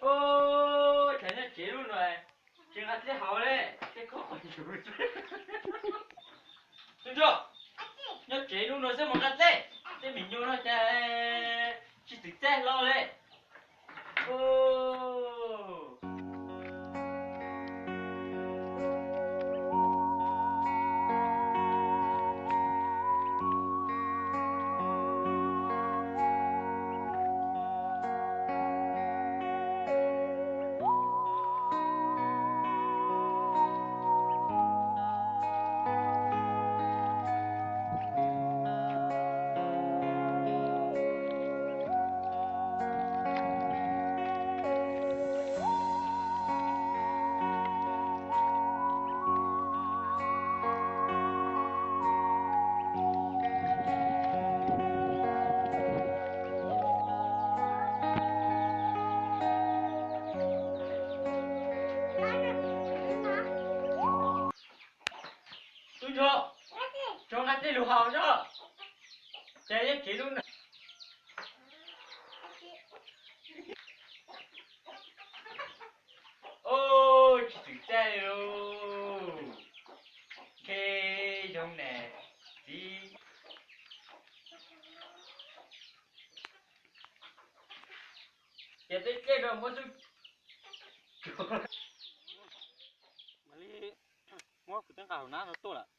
Ub, cas nyob tsev lub no tsis nqa dlej haus li, dlej koj qhov ncauj. Tub Ntsuag, nyob tsev lub no xwb mus nqa dlej, tej me nyuam no cas tsis txwm txaij hlo li. Tub Ntsuag, tso nqa dlej lug haus tso, cas nyob tsev lub no. Ub, tsis txwm txaij li lauj. Khe zoo ne, txiv. Ces peb dlej no muab tub, mam li muab kuv tej nqa hauv nab no tuaj lawm.